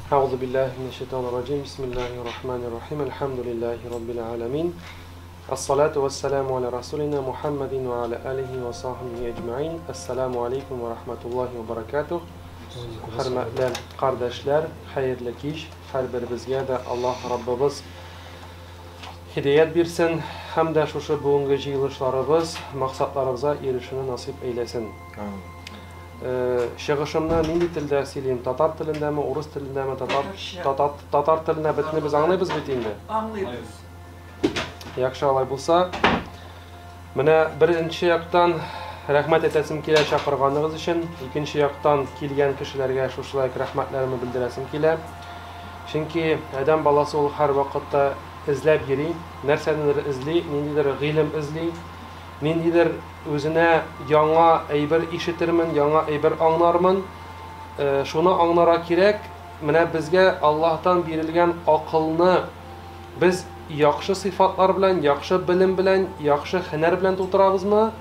Әгъузу биллаһи минәш шайтанир раҗим. Бисмиллаһир рахманир рахим. Әлхәмдүлиллаһи раббил аламин. Ассалату вассаламу аля расулина Мухаммадин ва аля алихи ва сахбихи әҗмәин. Ассаламу алейкум ва рахматуллаһи ва баракатух. Хөрмәтле кардәшләр, хәерле кич. Һәрберебезгә дә Аллаһ Раббыбыз һидәят бирсен һәм дә шушы бүгенге җыелышларыбыз максатларыбызга ирешүне насыйп әйләсен. Чыгышымны нинди телдә сөйлим? Татар телендәме, урыс телендәме? Татар татар татар телендә бөтенебез без аңлыйбыз бит инде. Аңлыйбыз. Яхшы алай булса. Менә беренче яктан рәхмәт әйтәсем килә чакырганыгыз өчен, икенче яктан килгән кешеләргә шушылай рәхмәтләремне белдерәсем килә. Чөнки адәм баласы ул һәрвакытта эзләп йөри, нәрсәнедер эзли, ниндидер гыйлем эзли, ниндидер үзенә яңа әйбер ишетермен, яңа әйбер аңлармын. Шуны аңларга кирәк, менә безгә Аллаһтан бирелгән акылны без яхшы сыйфатлар белән, яхшы белем белән, яхшы һөнәр белән тутырабызмы?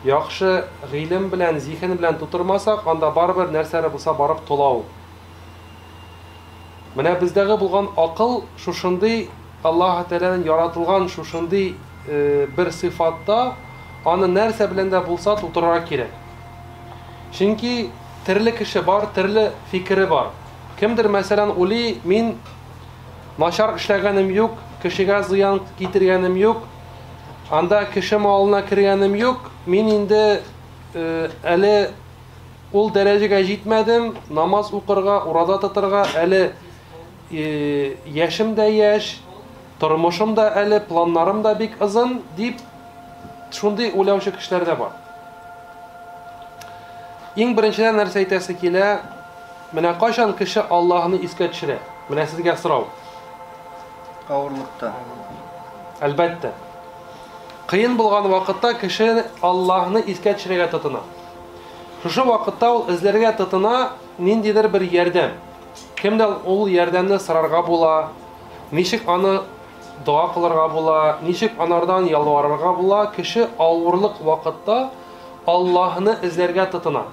Яхшы гыйлем белән, зиһен белән тутырмасак, анда барыбер нәрсәләр булса барып тула ул. Менә бездәге булган акыл шушындый Аллаһ Тәгаләнең яратылган шушындый бер сыйфатта, аны нәрсә белән дә булса тутырырга кирәк. Чөнки төрле кеше бар, төрле фикере бар. Кемдер, мәсәлән, уйлый, мин начар эшләгәнем юк, кешегә зыян китергәнем юк, анда кеше малына кергәнем юк, мин инде әле ул дәрәҗәгә җитмәдем, намаз укырга, ураза тотырга әле яшем дә яшь, тормышым да әле, планнарым да бик озын, дип шундый уйлаучы кешеләр дә бар. Иң беренчедән нәрсә әйтәсе килә, менә кайчан кеше Аллаһны искә төшерә? Менә сезгә сорау. Авырлыкта. Әлбәттә. Кыен булган вакытта кеше Аллаһны искә төшерергә тотына. Шушы вакытта ул эзләргә тотына ниндидер бер ярдәм. Кемдән ул ярдәмне сорарга була, ничек аны дога кылырга була, ничек анардан ялварырга була, кеше авырлык вакытта Аллаһны эзләргә тотына.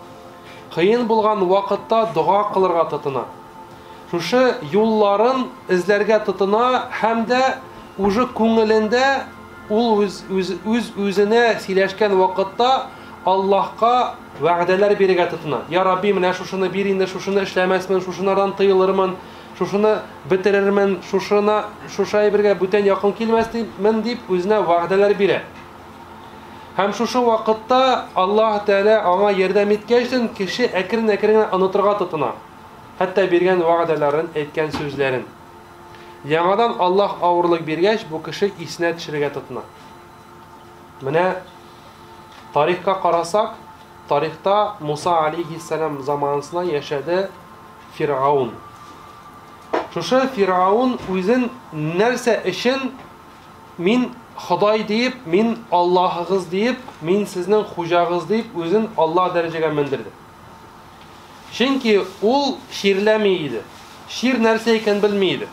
Кыен булган вакытта дога кылырга тотына. Шушы юлларын эзләргә тотына һәм дә уже күңелендә ул үз үз үз үзенә сөйләшкән вакытта Аллаһка вәгъдәләр бирергә тотына. Я Рабби, менә шушыны бир инде, шушыны эшләмәсмен, шушынардан тыелырмын, шушыны бетерермен, шушына, шушы әйбергә бүтән якын килмәсмен дип үзенә вәгъдәләр бирә. Һәм шушы вакытта Аллаһ Тәгалә аңа ярдәм иткәчтен, кеше әкрен-әкрен генә онытырга тотына. Хәтта биргән вәгъдәләрен, әйткән сүзләрен. Яңадан Аллаһ авырлык биргәч, бу кеше исенә төшерергә тотына. Менә тарихка карасак, тарихта Муса алейхиссалам заманасында яшәде Фиргаун. Шушы Фиргаун үзен нәрсә өчен мин Ходай диеп, мин Аллаһыгыз диеп, мин сезнең хуҗагыз диеп үзен Аллаһ дәрәҗәгә мендерде. Чөнки ул чирләми иде. Чир нәрсә икән белми иде.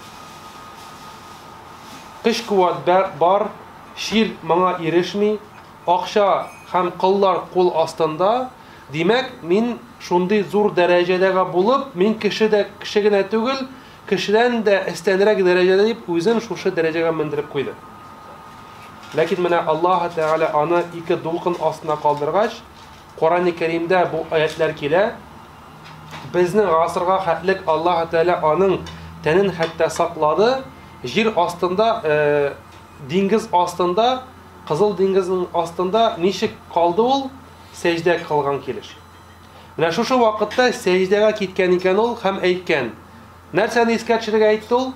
Көч куәт бар, чир моңа ирешми, акча һәм коллар кул астында, димәк, мин шундый зур дәрәҗәдәге булып, мин кеше дә кеше генә түгел, кешедән дә өстәнрәк дәрәҗәдә дип үзен шушы дәрәҗәгә мендереп куйды. Ләкин менә Аллаһ Тәгалә аны ике дулкын астына калдыргач, Коръәни Кәримдә бу аятлар килә. Безнең гасырга хәтлек Аллаһ Тәгалә аның тәнен хәтта саклады. Җир астында, диңгез астында, Кызыл диңгезнең астында ничек калды ул? Сәҗдә кылган килеш. Менә шушы вакытта сәҗдәгә киткән икән ул һәм әйткән. Нәрсәне искә төшерергә әйтте ул?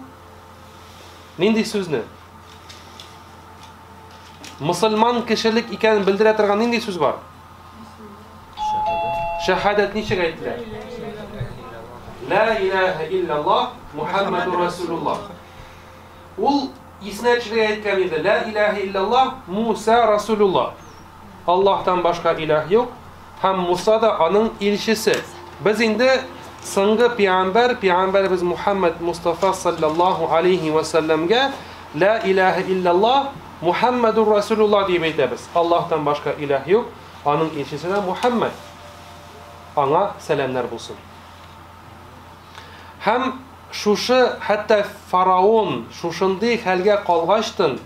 Нинди сүзне? Мусульман кешелек икәнен белдерә торган нинди сүз бар? Шәһадәт ничек әйтелә? Ла илаһа илляллаһ Мухаммадур Расулуллаһ. Ул исенә төшерергә әйткән иде. Ла илаһа илляллаһ Муса Расулуллаһ. Аллаһтан башка илаһ юк һәм Муса да аның илчесе. Без инде соңгы пәйгамбәр, пәйгамбәребез Мухаммад Мустафа саллаллаһу алейхи ва салламга Ла илаһа илляллаһ Мухаммадур Расулуллаһ дип әйтәбез. Аллаһтан башка илаһ юк, аның илчесе дә Мухаммад. Аңа сәламнәр булсын. Һәм Шушы хәтта фараон шушындый хәлгә калгачтын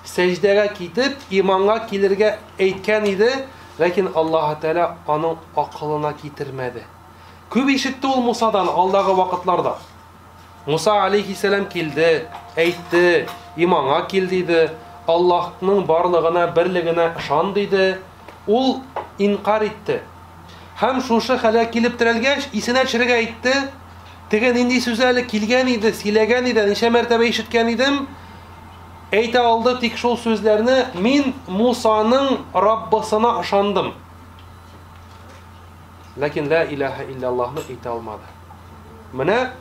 сәҗдәгә китеп, иманга килергә әйткән иде, ләкин Аллаһы Тәгалә аның акылына китермәде. Күп ишетте ул Мусадан алдагы вакытларда. Муса алейхиссәлам килде, әйтте, иманга кил диде, Аллаһның барлыгына, берлегенә ышан диде. Ул инкарь итте. Һәм шушы хәлгә килеп терәлгәч, исенә төшерергә әйтте, теге нинди сүз әле килгән иде, сөйләгән иде, ничә мәртәбә ишеткән идем, әйтә алды тик шул сүзләрне, мин Мусаның Раббысына ышандым. Ләкин лә илаһа илляллаһны әйтә алмады. Менә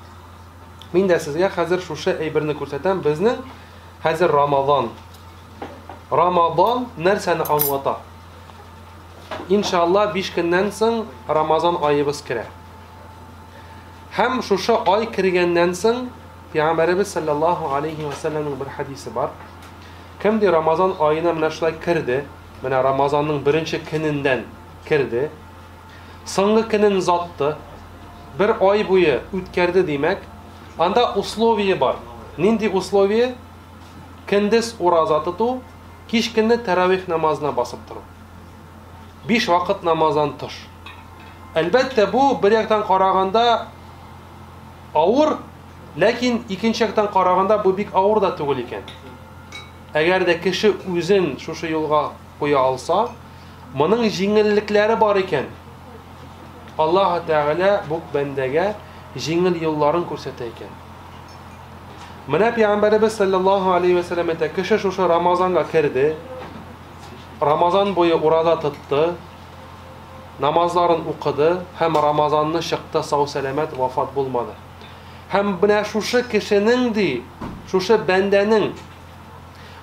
мин дә сезгә хәзер шушы әйберне күрсәтәм. Безнең хәзер Рамазан. Рамазан нәрсәне аңлата? Иншалла, 5 көннән соң Рамазан аебыз керә. Һәм шушы ай кергәннән соң Пәйгамбәребез саллаллаһу алейхи ва салламның бер хадисе бар. Кем ди Рамазан аена менә шулай керде, менә Рамазанның беренче көненнән керде, соңгы көнен затты, бер ай буе үткәрде димәк, анда условие бар. Нинди условие? Көндез ураза тоту, кич көнне тәравих намазына басып тору. 5 вакыт намаздан тыш. Әлбәттә, бу бер яктан караганда авыр, ләкин икенче яктан караганда бу бик авыр да түгел икән. Әгәр дә кеше үзен шушы юлга куя алса, моның җиңеллекләре бар икән. Аллаһ Тәгалә бу бәндәгә җиңел юлларын күрсәтә икән. Менә Пәйгамбәребез саллаллаһу алейхи ва саллям әйтә, кеше шушы Рамазанга керде, Рамазан буе ураза тотты, намазларын укыды һәм Рамазанны чыкты сау-сәламәт, вафат булмады. Һәм менә шушы кешенең ди, шушы бәндәнең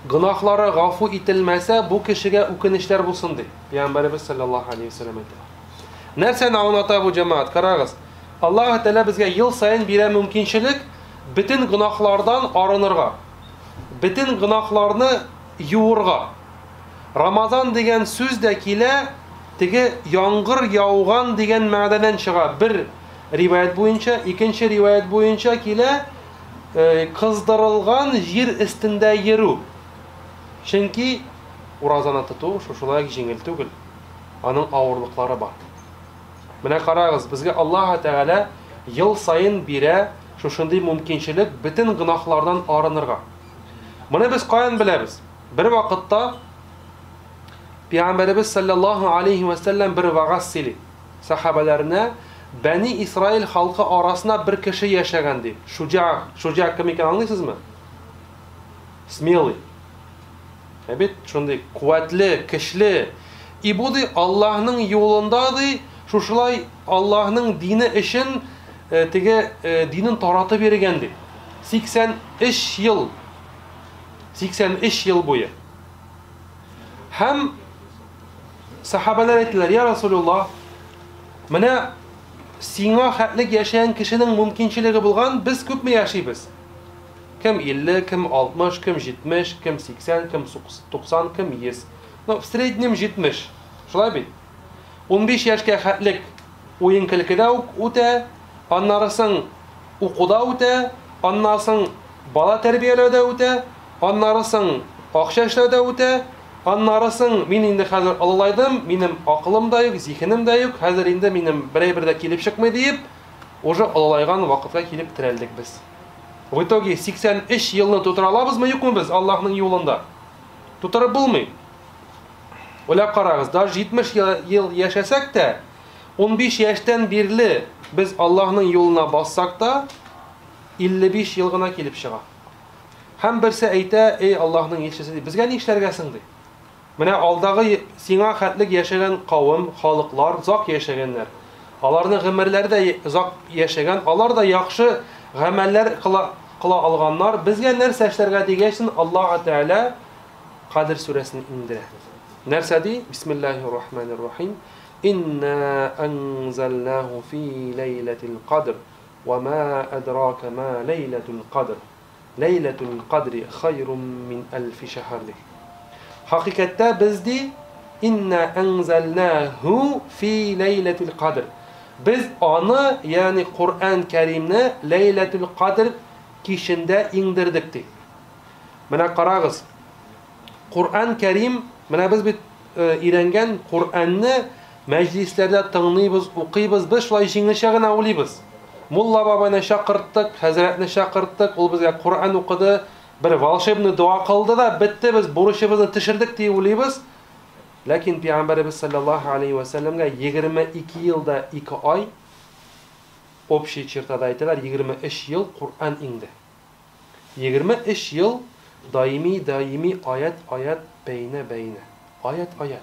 гөнаһлары гафу ителмәсә, бу кешегә үкенечләр булсын ди. Пәйгамбәребез саллаллаһу алейхи ва саллям әйтә. Нәрсәне аңлата бу җәмәгать? Карагыз. Аллаһ Тәгалә безгә ел саен бирә мөмкинчелек бөтен гөнаһлардан арынырга. Бөтен гөнаһларны юырга. Рамазан дигән сүз дә килә, теге яңгыр яуган дигән мәгънәдән чыга. Бер риваять буенча, икенче риваять буенча килә кыздырылган җир өстендә йөрү. Чөнки уразаны тоту шушылай җиңел түгел. Аның авырлыклары бар. Менә карагыз, безгә Аллаһ Тәгалә ел саен бирә шушындый мөмкинчелек бөтен гөнаһлардан арынырга. Моны без каян беләбез? Бер вакытта Пәйгамбәребез саллаллаһу алейхи ва саллям бер вагаз сөйли. Сахабаларына Бәни Исраил халкы арасында бер кеше яшәгән ди. Шуҗа, шуҗа кем икән аңлыйсызмы? Смелый. Ә бит шундый куәтле, көчле. И бу ди Аллаһның юлында ди, шушылай Аллаһның дине өчен теге динен таратып йөргән ди. 83 ел. 83 ел буе. Һәм сахабалар әйттеләр, я Расулуллаһ, менә сиңа хәтлек яшәгән кешенең мөмкинчелеге булган, без күпме яшибез? Кем 50, кем 60, кем 70, кем 80, кем 90, кем 100. Ну, в среднем 70. Шулай бит? 15 яшькә хәтлек уен көлкедә үтә, аннары соң укуда үтә, аннан соң бала тәрбияләүдә үтә, аннары соң акча эшләүдә үтә, аннары соң мин инде хәзер олылайдым, минем акылым да юк, зиһенем дә юк, хәзер инде минем берәй бер дә килеп чыкмый диеп, уже олылайган вакытка килеп терәлдек без. В итоге 83 елны тутыра алабызмы, юкмы без Аллаһның юлында? Тутырып булмый. Уйлап карагыз, даже 70 ел яшәсәк тә, 15 яшьтән бирле без Аллаһның юлына бассак та, 55 ел гына килеп чыга. Һәм берсе әйтә, эй Аллаһның илчесе, ди, безгә ни эшләргә соң, ди. Менә алдагы сиңа хәтлек яшәгән кавым, халыклар озак яшәгәннәр. Аларның гомерләре дә озак яшәгән, алар да яхшы гамәлләр кыла, кыла алганнар. Безгә нәрсә эшләргә дигәчен, Аллаһ Тәгалә Кадр сүрәсен индерә. Нәрсә ди? Бисмиллаһир-рахманир-рахим. Инна анзалнаху фи ләйләтил кадр. Ва ма адрака ма ләйләтул кадр. Ләйләтул кадри хайрум мин әлфи шәһр ди. Хакыйкатьтә без ди инна анзалнаху фи ләйләтил кадр. Без аны, ягъни Коръән Кәримне Ләйләтүл Кадр кичендә иңдердек, ди. Менә карагыз. Коръән Кәрим, менә без бит өйрәнгән Коръәнне мәҗлисләрдә тыңлыйбыз, укыйбыз, без шулай җиңелчә генә уйлыйбыз. Мулла бабайны чакырттык, хәзрәтне чакырттык, ул безгә Коръән укыды, бер волшебный дога кылды да, бетте, без бурычыбызны төшердек дип уйлыйбыз. Ләкин Пәйгамбәребез саллаллаһу алейһи вә сәлләмгә 22 ел да 2 ай, общий чертада әйтәләр, 23 ел Коръән иңде. 23 ел даими, даими аят, аят, бәйнә, бәйнә. Аят, аят.